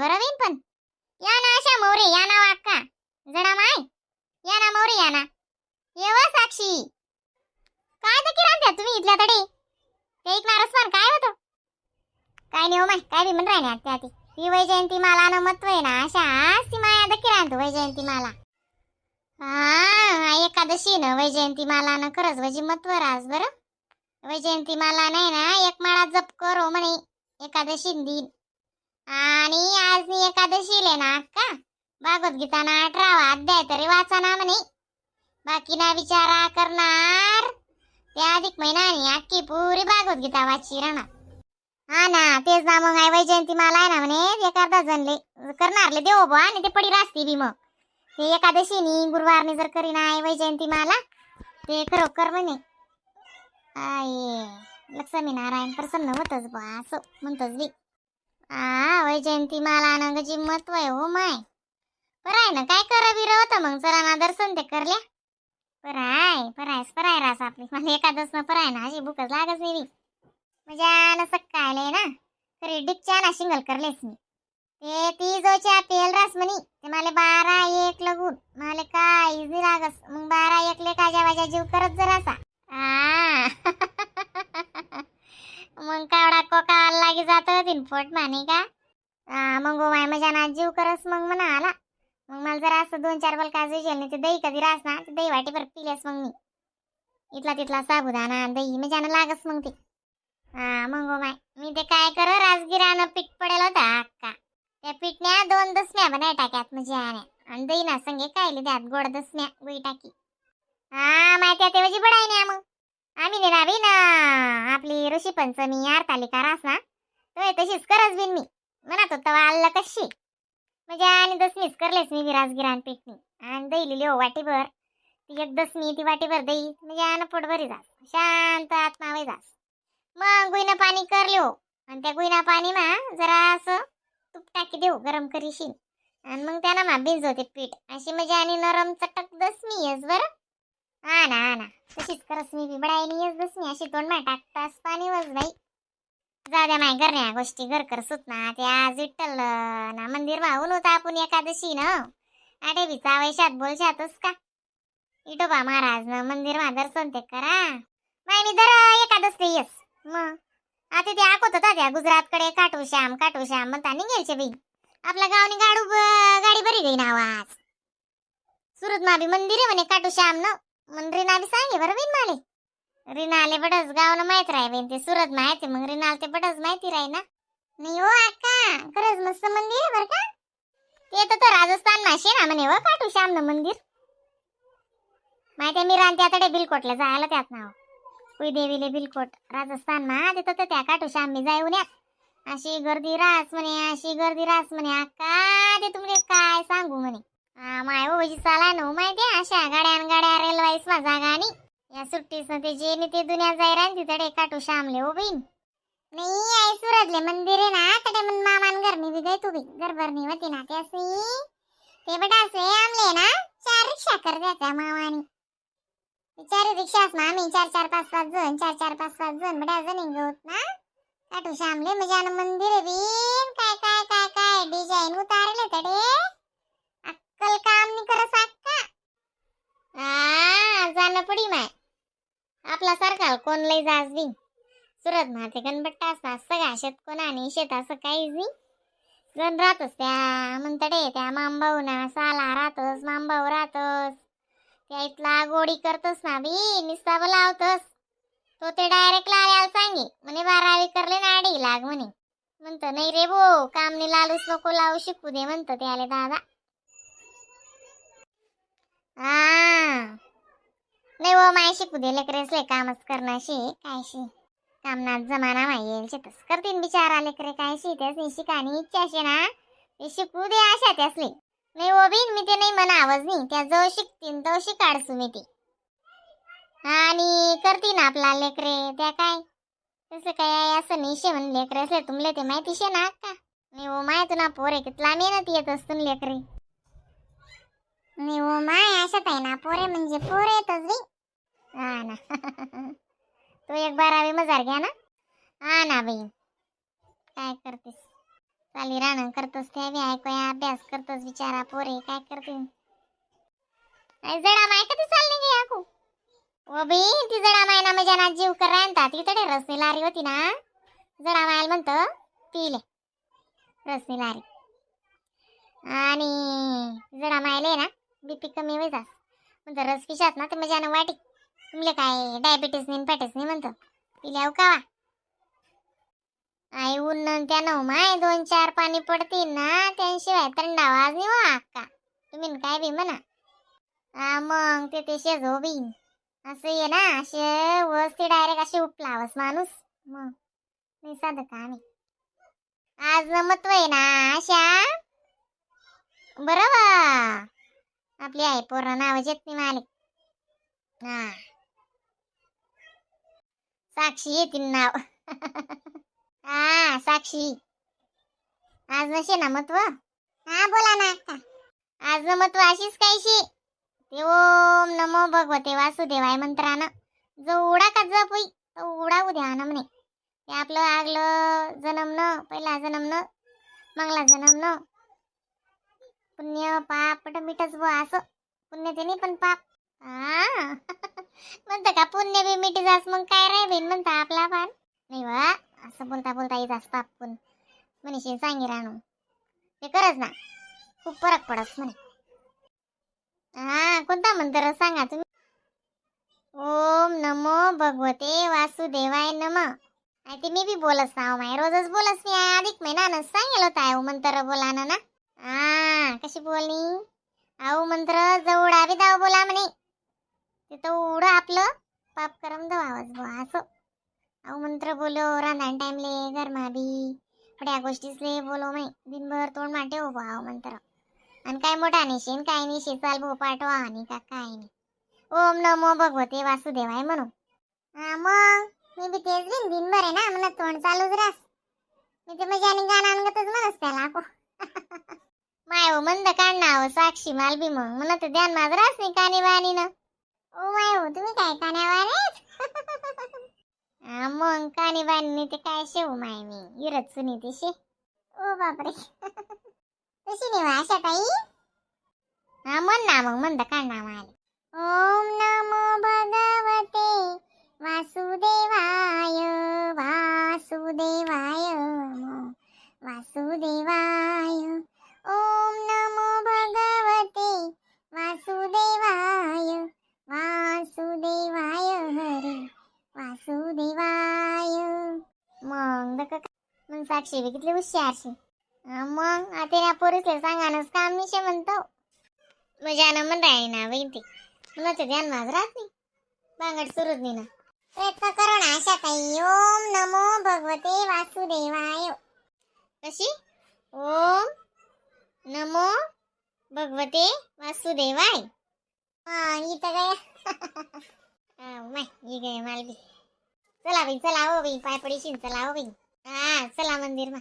बरं बहीण. पण या ना अशा मोरे, या ना वाक्का जडा माय, या ना मोरे, या ना. येव साक्षी, काय तर किराण तुम्ही इथल्या तडे ते ऐकणारच. पण काय होतं काय नाही हो माय, काय बी म्हण राहिले त्या ती ती वैजयंती माला न महत्व आहे ना. अशा आज ती माया दकी राहतो वैजयंती माला. हा एकादशी ना वैजयंती माला न खरंच वजी महत्व रास बरं. वैजयंती माला नाही ना एक माळा जप करो म्हणे एकादशी दिन. आणि आज नी एकादशी ले ना अक्का भागवत ना 18वा अध्याय तरी वाचा ना म्हणे. बाकी ना विचारा करणार त्या अधिक महिनानी अख्खी पुरी भागवद्गीता वाची राहणार. हा ना, तेच ना मग. आई वैजयंती माला आहे ना म्हणे एक अर्धा जणले करणारले देव बा आणि ते पडी रास्ती बी. मग ते एकादशीनी गुरुवारनी जर करीना आई वैजयंती माला ते खरोखर म्हणे आई लक्ष्मी नारायण प्रसन्न होतच बा, असं म्हणतच बी. आ वैजयंती माला ना गजी महत्व आहे हो माय. बरं आहे ना, काय कर बिर होतं मग. चला ना, दर्शन ते करल्या. बरं आहे, बरं आहे, बरं आहे रास आपली. मला एकादस न बरं आहे ना, अशी भूकच लागच नाही. म्हणजे सकाळले ना खरी डिकच्या ना शिंगल करलेस मी. ते ती जोच्या पेल रास म्हणी ते मला 12-1 लगून मला काहीच नाही लागस. मग 12-1 ले काजा वाजा जीव करत जरासा. आ मग कावडा कोका लागी जात तीन पोट माने का. मग माय मजा ना जीव करस मग म्हणा आला. मग मला जरा असं दोन चार बल काजू जेल नाही ते दही कधी रास ना ते दही वाटीभर पिलेस. मग मी इथला तिथला साबुदाणा दही मजानं लागस मग ते. हा मग माय मी ते काय कर, राजगिरानं पीठ पडेल होता अक्का, त्या पीठण्या दोन दसम्या बनाय टाक्यात म्हणजे आण्या आणि दही ना संगे काय त्यात गोड दसम्या गुई टाकी. हा माहिती आहे ते बडाय ना. मग आम्ही ना बी ना आपली ऋषी पंचमी आरतालिका रास ना तो तशीच करच बिन मी म्हणत होता आल्ला कशी म्हणजे. आणि दसमीच करलेस मी बी राजगिरान पीठणी आणि दही लिहिली हो वाटीभर, ती एक दसमी ती वाटीभर दही म्हणजे आणि पोटभरी जास, शांत आत्मा वय जास. मग गुईना पाणी करले हो आणि त्या गुईना पाणी मा जरा असं तूप टाकी देऊ गरम करीशील आणि मग त्यानं मा भिजवते पीठ अशी म्हणजे आणि नरम चटक दसमी येस बरं. हा ना, हा ना, तशीच करस मी बी. बडाई येस दसमी अशी तोंड मा टाकतास पाणी वस बाई. जा द्या माय घरण्या गोष्टी घर कर सुत ना. ते आज विठ्ठल ना मंदिर माहून होता आपण एकादशी ना आठे बी चावैशात बोलशातच का. इटोबा महाराज ना मंदिर मा दर्शन ते करा माय. मी दर एकादस येस. मग आता ते आकोत होता त्या गुजरातकडे काटू श्याम काटू श्याम म्हणता निघायचे बाई. आपल्या गावनी गाडू गाडी बरी गई ना आवाज. सुरत मा बी मंदिर आहे म्हणे काटू श्याम न. मन रीना बी सांगे बरं बिन माले. रीनाले बडच गावनं माहित राय बेन, ते सुरत माहिती. मग रीनाला ते बडच माहिती राय ना. नाही हो अक्का, खरंच मस्त मंदिर आहे बरं का ते. तर राजस्थान माशे ना म्हणे हो काटू श्याम न मंदिर. माहिती मी राहते आता बिलकोटला जायला त्यात नाव कुई देवीले बिलकोट राजस्थान मा तिथं तर त्या काटू श्याम मी जाऊन या. अशी गर्दी रास म्हणे, अशी गर्दी रास म्हणे अक्का, ते तुमले काय सांगू म्हणे. हा माय हो चाला ना हो माहिती अशा गाड्या न गाड्या रेल्वाईस मा जागा आणि या सुट्टीस ते जे नि ते दुनिया जाय रान तिथं काटू श्यामले हो बहीण. नाही आई सुरजले मंदिर आहे ना तडे मन मामान घरनी बी गई तू बी घरभरणी होती ना त्यासनी ते बटासे आमले ना चार रिक्षा कर द्या त्या मामानी. चार रिक्षास मा आम्ही चार चार पाच पाच जण, चार चार पाच पाच जण बड्या जण होत ना काटू श्यामले. म्हणजे मंदिर आहे बीन काय काय काय काय डिझाईन उतारले तडे, अक्कल काम नाही करत अक्का. आ जाणं पडी माय आपला सारखा कोण लय जास बी सुरत माते गणबट्टा असता सगळ्या शेत कोणा आणि शेत असं काहीच नाही गण राहतच त्या म्हणतडे त्या मामभाऊ ना साला राहतस, मामभाऊ राहतस त्या इथला गोडी करतस ना बी निस्ता लावतस. तो ते डायरेक्ट लाल्याला सांगे म्हणे 12वी करले ना अडी लाग म्हणे. म्हणतो नाही रे भो कामने लालूच नको लावू शिकू दे म्हणतो त्याले दादा. हा नाही हो माय शिकू दे लेकरेसले कामच करण्याशी कायशी कामनात जमाना माय येईल शेतच करतीन बिचारा लेकरे कायशी त्यासनी शिकानी इच्छा शे ना ते शिकू दे अशा त्यासले. नाही हो बिन मी ते नाही म्हणा आवाज नाही त्या जो शिकतीन तो शिकाडसू मी ती आणि करतीन आपला लेकरे त्या काय तसं काय आहे असं नाही शे म्हण लेकरे असले तुमले ते माहिती शे ना का. नाही हो माय तुला पोरे कितला मेहनत येत असतून लेकरे. नाही हो माय अशात आहे ना पोरे म्हणजे पोरे येतच बी. हा ना तो एक 12वी मजार घ्या ना. हा ना बाई काय करतेस. चाली राहणं करतोस, त्या बी ऐकूया अभ्यास करतोस बिचारा. पोरे काय करते? नाही, जडा माय कधी चालली गे आकू? ओ बी, ती जडा माय ना मजा ना जीव कर आणतात. तिकडे रसनी लारी होती ना, जडा मायाला म्हणतं पिले रसनी लारी. आणि जडा मायले ना बीपी कमी व्हायचास म्हणतं, रस पिशात ना ते मजानं वाटी. तुमले काय डायबिटीस नाही, पॅटेस नाही म्हणतं, पिल्याव कावा. आई ऊन त्यानं माय दोन चार पाणी पडतील ना, त्यांशिवाय थंडावाज नाही हो अक्का. तुम्ही न काय बी म्हणा. हा मग ते ते शेजो बी असं ये ना, असे वस्ती डायरेक्ट असे उपलावस माणूस. मग नाही साधं काम आहे. आज नमत्व आहे ना अशा. बरोबर, आपली आई पोरं नाव येत नाही मालिक. हा, साक्षी येतील नाव. हा साक्षी, आज नशे ना महत्व? हा, बोला ना अक्का. आज न महत्व अशीच काहीशी ते ओम नमो भगवते वासुदेवाय मंत्रानं जेवढा का जप होई तेवढा उद्या ना म्हणे. ते आपलं आगलं जन्मनं, पहिला जन्मनं, मागला जन्मनं पुण्य पाप पट मिठच बुवा. असं पुण्य ते नाही पण पाप. हा, म्हणतं का पुण्य बी मिटी जास, मग काय राय बहीण म्हणता आपला पान नाही बा. असं बोलता बोलता येत पाप पण मनीषी सांगी राहणू. ते करच ना, खूप फरक पडस म्हणे. हा, कोणता मंत्र सांगा तुम्ही? ओम नमो भगवते वासुदेवाय नम. आणि ते मी बी बोलस ना माय, रोजच बोलस मी. अधिक महिना न सांगेल होता आहे मंत्र बोला ना. हा, कशी बोलणी? अहो मंत्र जवळा बी दाव बोला म्हणे, ते तेवढं आपलं पाप करम दवावच बुवा असं. अहो मंत्र बोलो रांधाण टाइमले, घरमा बी थोड्या गोष्टीसले बोलो माई. दिनभर तोंड माटे हो बुवा अहो मंत्र. आणि काय मोठा नाही, काय नाही, चाल भाऊ पाठवा आणि का काय नाही. ओम नमो भगवते वासुदेवाय म्हणू. हा मग मी बी तेच बिन दिनभर आहे ना म्हणा तोंड चालूच रास. मी ते मजाने गाणं आणगतच म्हणस त्याला. आको माय हो मंद काढना हो साक्षी माल बी. मग म्हणत ध्यान माझं रास नाही कानी बानी ना. ओ my हो, तुम्ही काय कान्या? हा मग कानी बानी ते काय शेव माय, मी इरत सुनी ते शे. ओ बापरे, तशी नाही वा आशा ताई. हा म्हण ना मग, मंद काढ ना माले. ओम नमो भगवते वासुदेवाय, वासुदेवाय नमो वासुदेवाय. ओम नमो भगवते वासुदेवाय, वासुदेवाय हरे वासुदेवाय. मग दक मग साक्षी बी कितली हुशारशी. हा, मग आता या पोरीसले सांगानच काम निशे म्हणतो. मजानं म्हण राही ना बहीण ती म्हणत ध्यान माझं राहत नाही, बांगड सुरूच नाही ना. प्रयत्न करो ना आशा ताई. ओम नमो भगवते वासुदेवाय. कशी? ओम नमो भगवते वासुदेवाय. हा, इथं काय माय ही गे मालबी. चला बाई, चला हो बाई, पाय पडीशीन. चला हो बाई. हा, चला मंदिर मा.